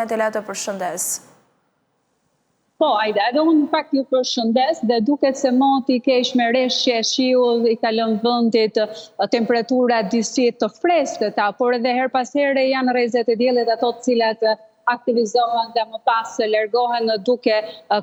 Entela të përshëndes. Po, Aida, edhe unë në fakt ju përshëndes dhe duket se moti i keq me reshje shiu i ka lënë vendit temperatura disi të freskëta, por edhe herë pas here janë rrezet e diellit ato të cilat aktivizohen dhe më pas largohen duke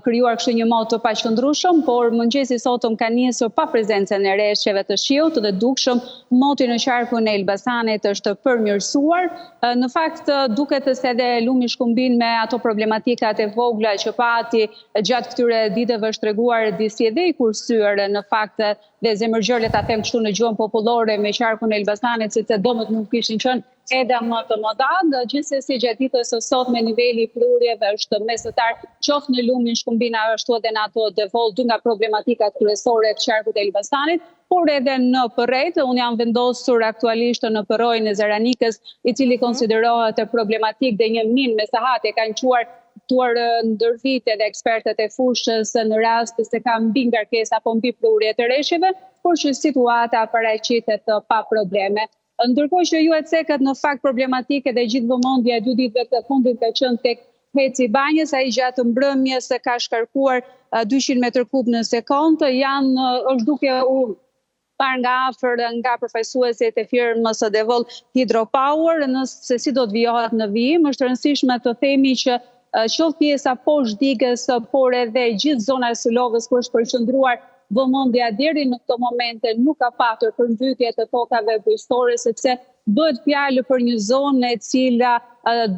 krijuar kështu një mot të paqëndrueshëm, por mëngjesi i sotëm ka nisur pa prezencën e reshjeve të shiut dhe dukshëm moti në qarkun e Elbasanit është përmirësuar. Në fakt, duket se edhe lumi Shkumbin me ato problematikat e vogla që pati gjatë këtyre ditëve është treguar disi edhe i kursyer në fakt dhe zemërgjerë le ta them kështu në gjuhën popullore me qarkun e Elbasanit sepse dëmet nuk kishin qenë edhe më të mëdha. Gjithsesi gjatë ditës së sotme niveli i prurjeve është mesatar qoftë në lumin Shkumbin ashtu edhe në atë Devoll, dy nga problematikat kryesore të qarkut të Elbasanit. por edhe në përrenjtë. Unë jam vendosur aktualisht në përroin e Zaranikës, i cili mhm. konsiderohet problematik dhe një minë me sahat e kanë quajtur ndër vite dhe ekspertët e fushës në rast se ka mbingarkesë apo mbiprurje të reshjeve, por që situata paraqitet pa probleme. Ndërkohë që ju e cekët në fakt problematike dhe gjithë vëmendja e dy ditëve të fundit ka qenë tek HEC-i i Banjës, ai gjatë mbrëmjes ka shkarkuar 200 metër kub në sekondë, janë është duke u parë nga afër nga përfaqësuesit e firmës Devoll Hydropower, nëse si do të vijohet në vijim, është e rëndësishme të themi që qoftë pjesa poshtë digës, por edhe gjithë zona e Sulovës ku është përqendruar vëmendja deri në këto momente nuk ka patur përmbytje të tokave bujqësore sepse bëhet fjalë për një zonë e cila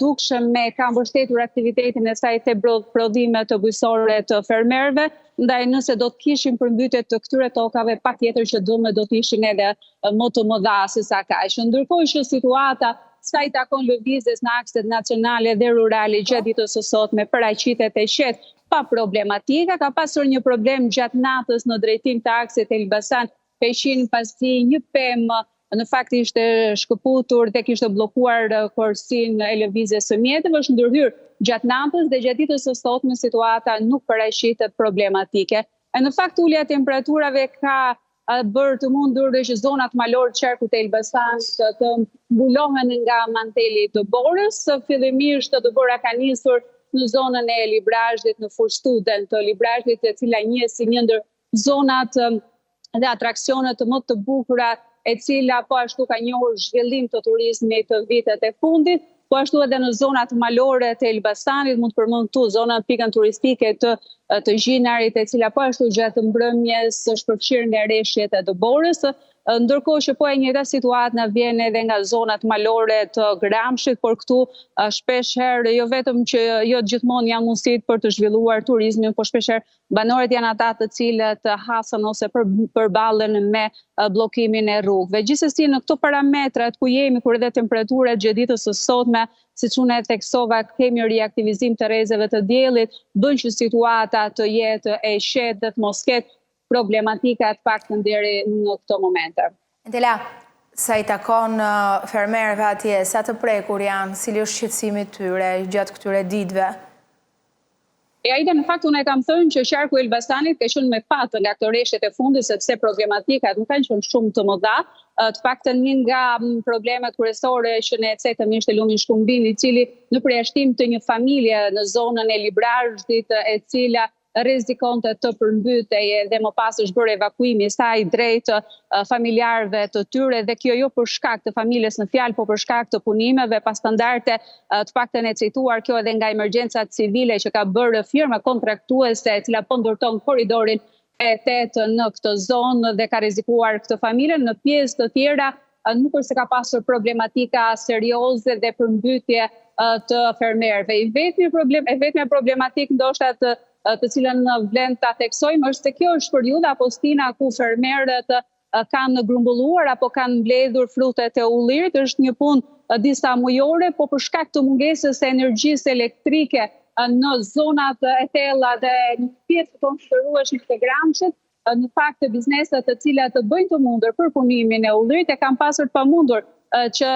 dukshëm e ka mbështetur aktivitetin e saj te prodhimet bujqësore të fermerëve, ndaj nëse do të kishim përmbytje të këtyre tokave, patjetër që dëmet do të ishin edhe më të mëdha se sa kaq. Ndërkohë që situata sa i takon lëvizjes në akset nacionale dhe rurale gjatë ditës së sotme paraqitet e qetë pa problematika, ka pasur një problem gjatë natës në drejtim të aksit Elbasan Peqin pasi një pemë në fakt ishte shkëputur dhe kishte bllokuar korsinë e lëvizjes së mjeteve, është ndërhyrë gjatë natës dhe gjatë ditës së sotme situata nuk paraqitet problematike. E në fakt ulja e temperaturave ka bërë të mundur dhe që zonat malore të qarkut të Elbasanit të mbulohen nga manteli i dëborës. Fillimisht dëbora ka nisur në zonën e Librazhdit, në Fushë-Studen të Librazhdit, e cila njihet si një ndër zonat dhe atraksionet më të bukura, e cila po ashtu ka njohur zhvillim të turizmit vitet e fundit. Po ashtu edhe në zonat malore të Elbasanit, mund të përmend këtu zonën pikën turistike të të Gjinarit, e cila po ashtu gjatë mbrëmjes është përfshirë nga reshjet e dëborës, ndërkohë që po e njëjta situatë na vjen edhe nga zonat malore të Gramshit, por këtu shpesh herë jo vetëm që jo gjithmonë janë mundësitë për të zhvilluar turizmin, por shpesh herë Banorët janë ata të cilët hasen ose përballen me bllokimin e rrugëve. Gjithsesi në këto parametrat ku jemi, kur edhe temperaturat gjatë ditës së sotme, siç unë e theksova, kemi riaktivizim të rrezeve të diellit, bën që situata të jetë e qetë dhe të mos ketë problematika të paktën deri në këto momente. Entela, sa i takon fermerëve atje, sa të prekur janë, cili është shqetësimi i tyre gjatë këtyre ditëve? E Aida në fakt unë e kam thënë që qarku i Elbasanit ka qenë me fat nga këto reshjet e fundit sepse problematikat nuk kanë qenë shumë të mëdha. Të paktën një nga problemet kryesore që ne e cekëm ishte lumi Shkumbin, i cili në përjashtim të një familje në zonën e Librazhdit, e cila rrezikonte të përmbytej dhe më pas është bërë evakuimi i saj drejt familjarëve të tyre dhe kjo jo për shkak të familjes në fjalë, po për shkak të punimeve pa standarde të paktën e cituar kjo edhe nga emergjencat civile që ka bërë firma kontraktuese e cila po ndërton korridorin e 8 në këtë zonë dhe ka rrezikuar këtë familje. Në pjesë të tjera nuk është se ka pasur problematika serioze dhe përmbytje të fermerëve. I vetmi problem, e vetmja problematikë ndoshta të të cilën vlen ta theksojmë është se kjo është periudha apo stina ku fermerët kanë grumbulluar apo kanë mbledhur frutet e ullirit, është një punë disa mujore, po për shkak të mungesës së energjisë elektrike në zonat e thella dhe një pjesë të konsiderueshme të Gramshit, në fakt bizneset të cilat të bëjnë të mundur përpunimin e ullirit e kanë pasur të pamundur që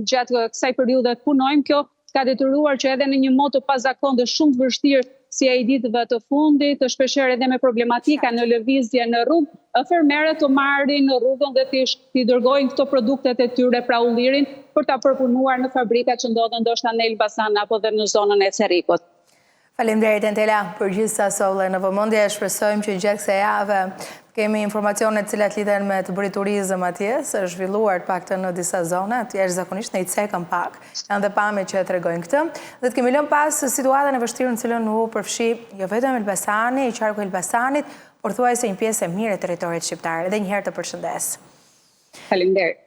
gjatë kësaj periudhe të punojnë, kjo ka detyruar që edhe në një mot të pazakontë dhe shumë të vështirë. si ai i ditëve të fundit, shpeshherë edhe me problematika në lëvizje në rrugë, fermerët të marrin rrugën dhe t'i dërgojnë këto produktet e tyre, pra ullirin, për ta përpunuar në fabrikat që ndodhen ndoshta në Elbasan apo dhe në zonën e Cërrikut. Faleminderit Entela për gjithë sa solle në vëmendje, shpresojmë që gjatë kësaj jave kemi informacione të cilat lidhen me të bërit turizëm atje, se është zhvilluar të paktën në disa zona, atje jashtëzakonisht ne i cekëm pak, janë dhe pamje që e tregojnë këtë, dhe të kemi lënë pas situatën e vështirë në cilën u përfshi jo vetëm Elbasani, qarku i Elbasanit, por thuajse një pjesë e mirë e territorit shqiptar. Edhe një herë të përshëndes. Faleminderit.